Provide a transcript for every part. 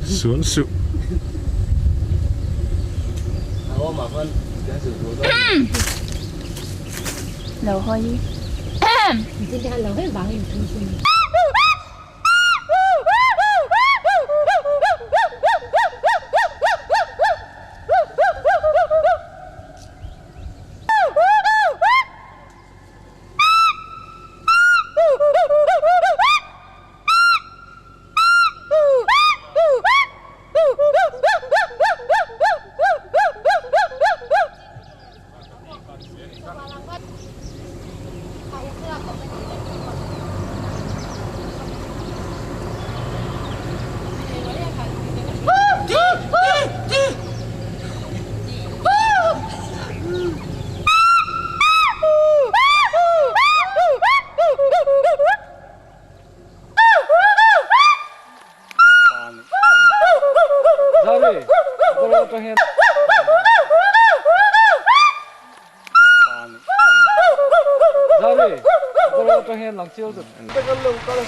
Sual suh.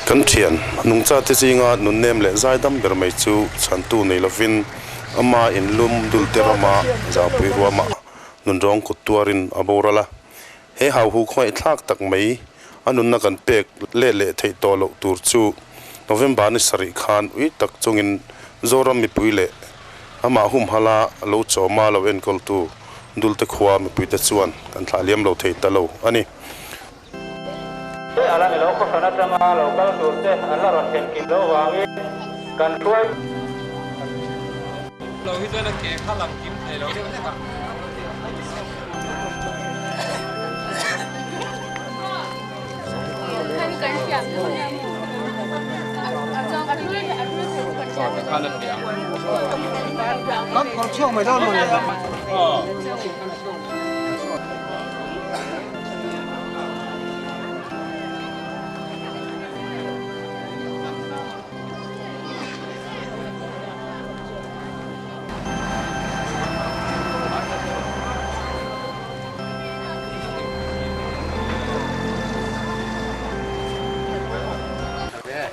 Kan thian nungchate zinga nunnem leh zaidam ber mai chu chhantu nei lovin ama inlum dulte rama zangpui ruamah nunrawng kut tuarin a boral a. He hauhu khawngaihthlak tak mai a nunna kan pek let leh theih tawh loh tur chu November ni sarih khan ui tak chungin Zoram mipui leh amah humhala lo chawma lo enkawltu Dulte khua mipuite chuan kan thlah liam lo thei ta lo a ni. Ala ni lo khawhran atanga lo kal tur te an la rawn thlen kim lo vangin kan hruai. Lo hi chuan a ke kha lang kim thei lo deuh hlek a.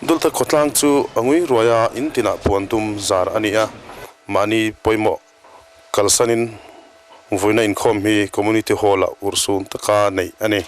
Dulta khawtlang chu a ngui ruai a, in tinah puan dum zar a ni a, mahni pawimawh kalsanin vawiina inkhawm hi Community Hall-ah urhsun taka neih a ni.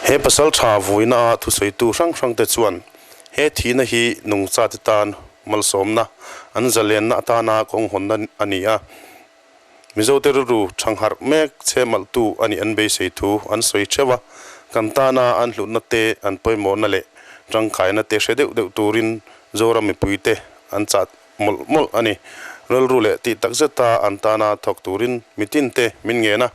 He pasal tha vuina a thusawitu hrang hrang te chuan he thihna hi nungchate tan malsawmna an zalenna atana kawng hawnna a ni a. Mizote rilru thangharh mek che malhtu a nih an beisei thu an sawi theuh a, kan tana an hlutna te, an pawimawhna leh tangkaina te hre deuh deuh turin Zoram mipuite an chah mawlh mawlh a ni. Rilru leh tih takzeta an tana thawk turin mitinte min ngen a.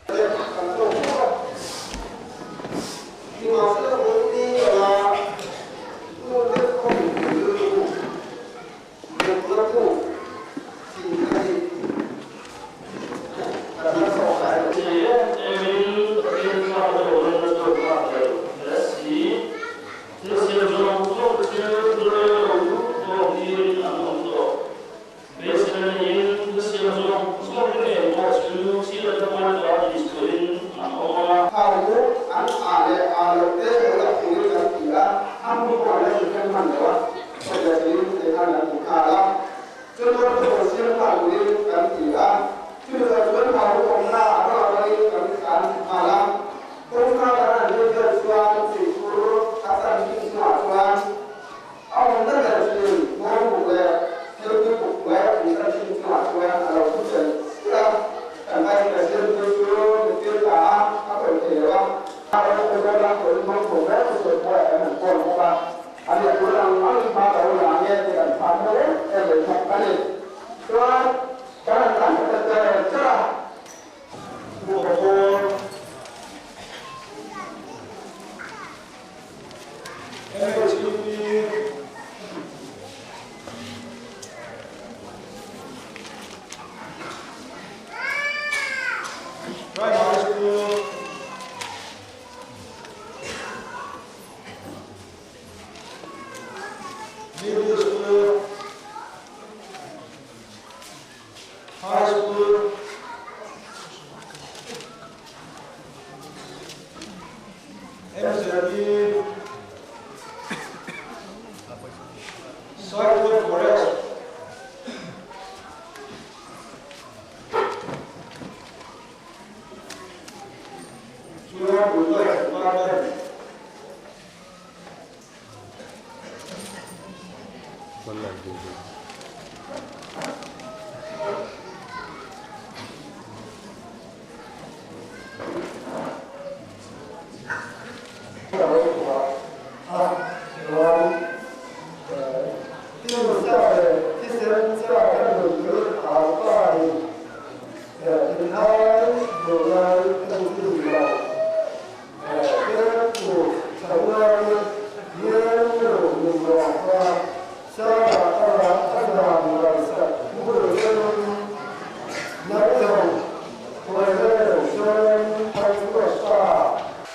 loh te lo lak turin kan ti a, a hmun pawh an la inhrem hman lo a, chawpleh turin te khan kan ti nghal a, chuan football siam nghal turin kan ti a, chumi zawh chuan hau awmna a ram atangin kan tlan nghal a, kawngka kan han lut deuh chuan tuikhur a chan hnim chungah chuan A awmna ber thin nghawng buk leh thil tui buk hnuaia thing kan hrim chungah chuan a lo thu tel chiah a, kan vai President pui chu mitir ta a, a khawih thei lo a. A rawn khawi dawn a, khawiin hmang tho ber chu sawi pawh kan han kawl bawk a, a nia tur ang angin hma ka lo la nge tih kan phak hmel em em mai bawk a ni. Chuan kan han tlan ta tel tel a. Upa pawl. MHEP Primary School Middle School High School MZP Cyclone Forest Chuan Wildlife Department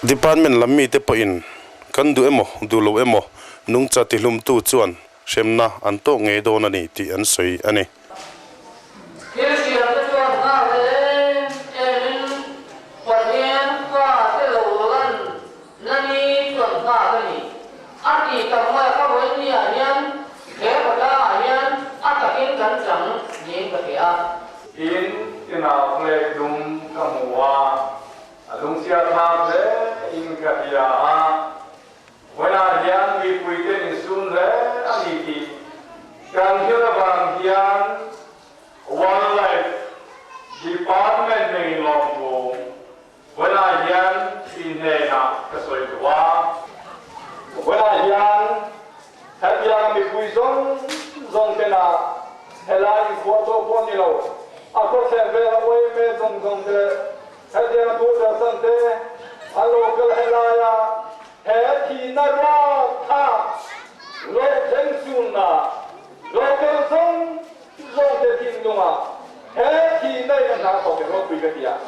Department lam mite pawhin kan duh emaw duh lo emaw nungcha tihlumtu chuan hremna an tawk ngei dawn a ni tih an sawi a ni. Thil hriamte chuan nghal em emin Pathian fate lo lan na ni chuan nghak a ni. A ti tak mai a, ka vawi niah hian he khawtlangah hian a takin kan chang niin ka hria a. In inah flag dum ka hmu a, a lungchhiat thlak hle in ka hria a. Vawiinah hian mipuite insum hle a ni tih kan thil avang hian Wildlife Department hmingin lawmthu vawiinah hian in hnenah ka sawi duh a. Vawiinah hian hetianga mipui zawng zawng tena helai inkhua tawh pawh ni lo, a khawthlen vela yma zawng zawng te, Hetiang Doordarshan te a local helaia he thihna ruak kha lo thleng chunna local zawng zawng te thinlungah he thihna in a hna thawk hi ropui ka ti a,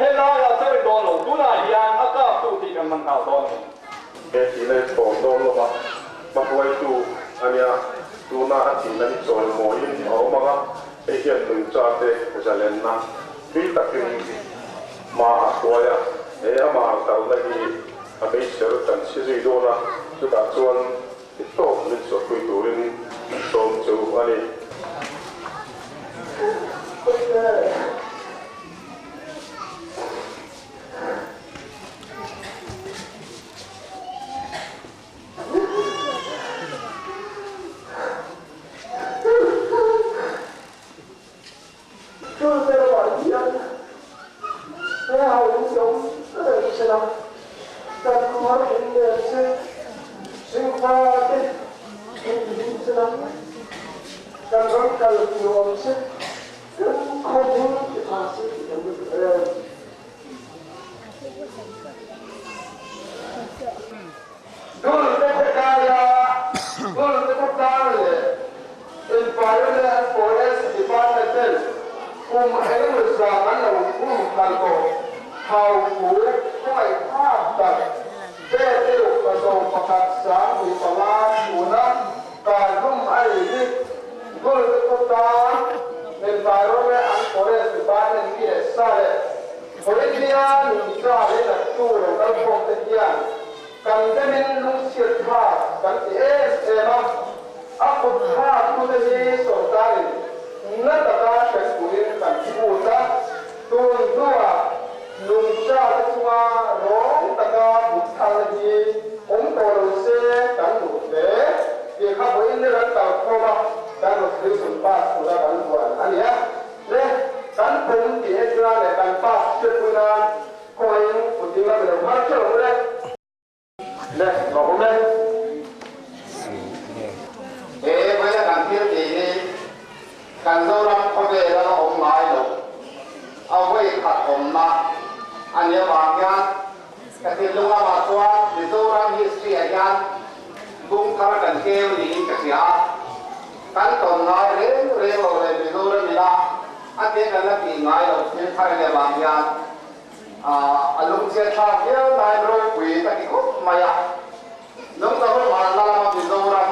helaiah chaw in dawn lo tunah hian a kaptu tih kan man nghal dawn a ni. He thihna hi chhawm dawn lova hmahruaitu a nia, tuna a thihna hi chawimawiin a awm ang a, hei hian nungcha te zalenna Tui takin hma a hruai a, he amah kalna hi a meichher kan chhi zui dawn a, chutah chuan i tawp min chhuahpui turin kan sawm chu a ni. Chungte lamah hian he ho in zawng reng sela, kan khawhar in nen se, Singfa te in hlim sela, kan ram kal nuam se, kan khaw hming ti tha se tih kan duh em? Dulte khawkaia Dulte khawtlang leh Environment and Forest Department ten kum engemaw zan an lo hum khalh tawh Thaupu khawngaihthlak tak ve deuh 11 25 tuna karhlum a ei hi Dulte khawtlang Environment and Forest Department mi leh sa leh Khawinia nungcha leh nattu lo kalkhawm te hian. Kan demin lungchhiat thlak kan ti em em a, a kut thlaktute hi sawrkarin na taka hrem turin kan phut a, tun hnuah nungchate chunga rawng taka kut thlakna hi awm tawh lo se kan duh hle tih kha vawiin ni kan kalkhawm a, kan resolution pass tura kan buan a ni a. Le kan pawm tih entir a leh kan pass hriatpui nan khawngaihin kut ding lam i lo hmar theuh ang u le. Le ka awm e. He vawiina kan thil tih hi kan Zoram khawvela la awm ngai lo, a vawi khat awmna a nih avang hian ka thinlung lamah chuan Mizoram history ah hian bung thar kan keu niin ka hria a. Kan tawn ngai reng reng lo leh Mizoram ila a te kan la tih ngai loh thil thar leh avang hian a lungchhiat thlak viau nain ropui ka ti khawp mai a. Nungchang hmanna lama Mizoram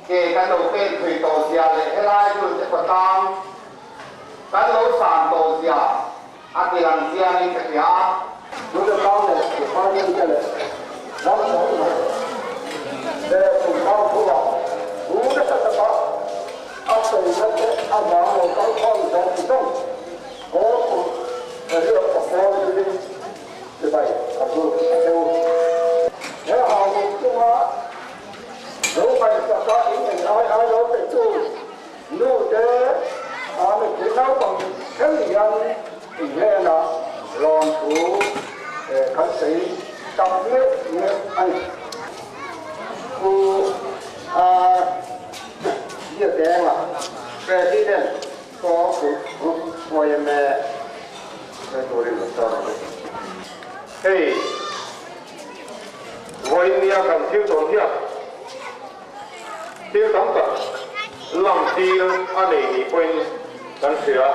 ke kan lo pen thui tawh zia leh helai dulte khawtlang kan lo san tawh zia a ti lang chiangin ka hria a. Tuna kau leh department te leh ram dang dang leh chungchang thuah thu nasa taka a sawina te avang lo kalkhawm zawng zawng haw tur riak ka pawl turin chibai ka buk a che u. He hauhuk chunga lo ngaihsaka in eng ai ai lo pe tu nu te a mipui naupang thleng hian in hnenah lawmthu kan sawi tak meuh meuh a ni. Pu Biakenga, President, Kawngpui Group yma turin ka sawm a ni. Hei, vawiin nia kan thil tawn hian thil tam tak lantir a nei ni pawhin kan hria.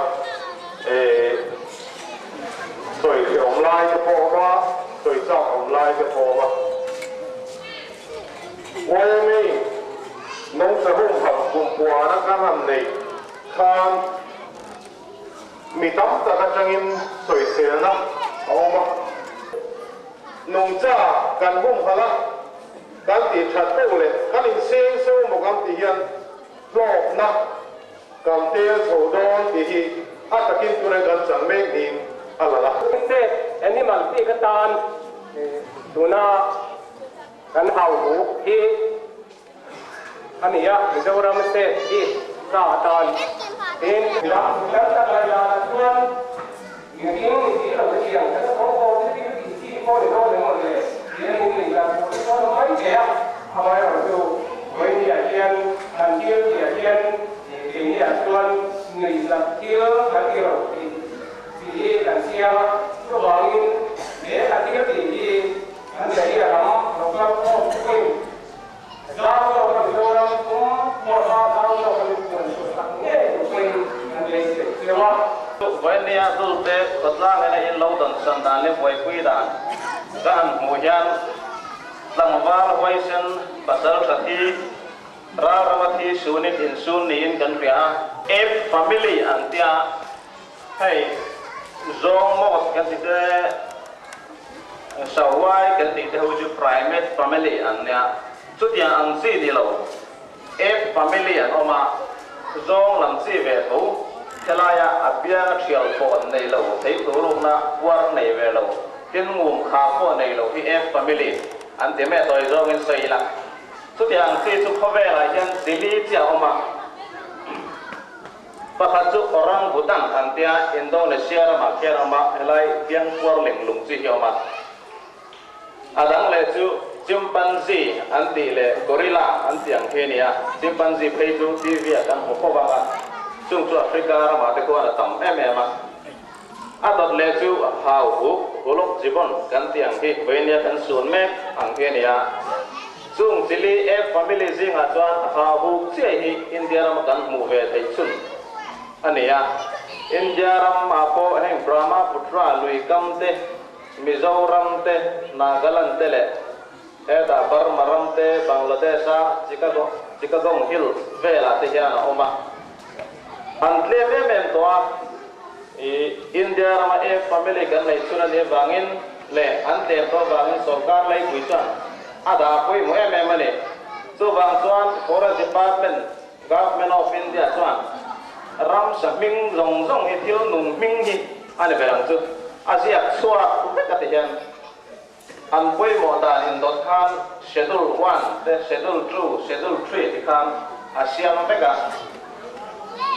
Sawi hrehawm lai te pawh a awm a, sawi chak awm lai te pawh a awm a. Yma nungcha humhalh kumpuana kan han neih khan mi tam tak atangin sawiselna a awm a. Nungcha kan humhalh a, kan tih that poh leh kan inseng so maw kan tih hian hlawkna kan tel chho dawn tih hi a takin tunah kan chang mek niin a lang a. State animal bik atan tuna kan hauhuk hi a ni a, Mizoram state bik sa atan. Tin, lam tak lai danah chuan mihring ni si lo te tiang ka tho pawh te thil tih chi pawh ni dawn emaw le tiang in nei dan tur te chuan mai che a, amaherawhchu vawinia hian kan thil tihah hian keiniah chuan nuihzat thil kan ti lo tih tih hi kan chiang a, chuvangin he a thil tih hi kan daih a lam local form pawhin zau zawka Mizoram pum hmuaka zau zawka min puan chhuah tak ngei tur pawhin kan beisei cheu a. Vawinia Dulte khawtlang ina in lo dawn san dan leh buaipui dan ka han hmuh hian tlangval huaisen pasal tha thi ralrama thi sunin insun niin kan hria a. Ape family an tia hei zawng mawt kan ti te Sahuai kan tih te ho chu primate family an nia, chutiang ang chi ni lo ape family an awm a, zawng lam chi ve tho, helaia a bianga thial pawh an nei lo, thei turukna puar nei ve lo, tin ngum kha pawh nei lo hi ape family an ti mai a, tawi zawngin sawi ila chutiang ang chi chu khawvelah hian chili chiah a awm a. Pakhat chu Orangutan an tia, Indonesia ramah khian a awm a, helai biang puar leng lung chi hi a awm a. A dang leh chu Chimpanzee an tih leh Gorilla an tih ang khi a ni a, Chimpanzee phei chu TV ah kan hmu fo vang a, chung chu Africa ramah te khuan a tam em em a. A dawt leh chu Hau Huk, Huluk Gibbon kan tih ang khi vawinia kan sun mek ang khi a ni a. Chung chili ape family zingah chuan ha huk chiah hi India rama kan hmuh ve theih chhun a ni a. India ramah pawh heng Brahmaputra lui kam te, Mizoram te, Nagaland te leh hetah Burma ram te, Bangladesh-a Chittagong Hills velah te hian a awm a. An tlem em em tawh a, India rama ape family kan neih chhun a nih avangin leh an tlem tawh avangin sorkar leipui chuan. a dah pawimawh em em a ni. Chuvang chuan Forest Department, Government of India chuan ramsa hming zawng zawng hi thil nung hming hi a ni ber ang chu a ziak chhuak vek a ti hian an pawimawh dan indawt khan Schedule one te Schedule two, Schedule three ti khan a siam vek a.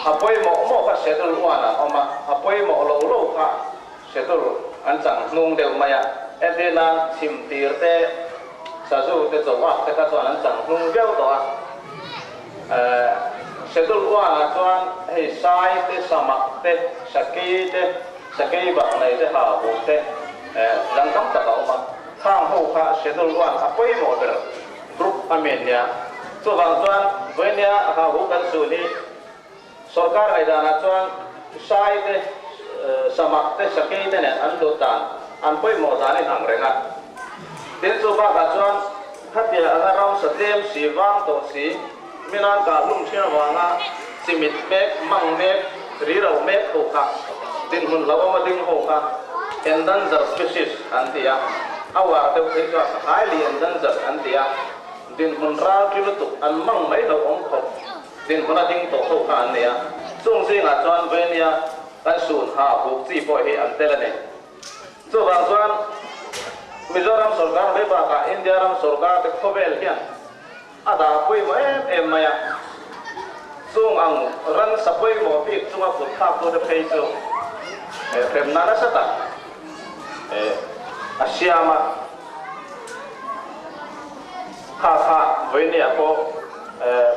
A pawimawh maw kha Schedule one ah awm a, a pawimawh lo lo kha Schedule an chang hnung deuh mai a. Entir nan chhim tir te, sazu te, chawak te kha chuan an chang hnung viau tawh a. Schedule one ah chuan hei sai te, samak te, sakei te, sakei bak nei te, ha buk te dang tam tak a awm a. Khang ho kha Schedule one a pawimawh ber group a min nia. Chuvang chuan vawinia ha hu kan sun hi Sorkar ngaihdanah chuan sai te, samak te, sakei te nen an lut dan, an pawimawh dan in ang reng a. Tin chu bakah chuan khatia anga ram sa tlem si, vang tawh si, minan kah hlum thin avanga chimit mek, mang mek, ri ro mek ho kha, dinhmun hlauhawm a ding ho kha endangered species an ti a, a uar deuh phei chuan highly endangered an ti a, dinhmun ral ki lutuk an mang mai hlauhawm khawp. Dinhmun a ding tawh ho kha an nei a, chung zingah chuan Venia kan sun ha buk chi pawh hi an tel a ni. Chuvang chuan Mizoram sorkar mai bakah India ram sorkar te khawvel hian a dah pawimawh em em mai a, chung ang ransa pawimawh bik chunga kut thlak tute phei chu hremna nasa tak a siam a. Kha kha vawinia pawh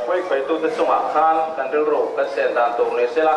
pawikhawitute chungah khan kan rilru kan sen dan tur ni sela.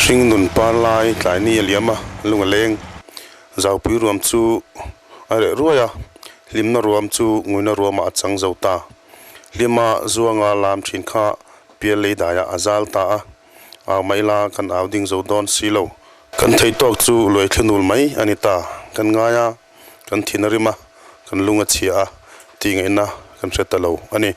Hringnun par lai tlai ni a liam a, lung a leng. Zaupui ruam chu a reh ruai a, hlimna ruam chu nguina ruamah a chang zo ta. Hlima zuanga lam thin kha pial lei daiah a zal ta a, au mai la kan au ding zo dawn si lo. Kan thei tawk chu luai thlenul mai a ni ta. Kan ngai a, kan thin a rim a, kan lung a chhia a, tih ngaihna kan hre ta lo a ni.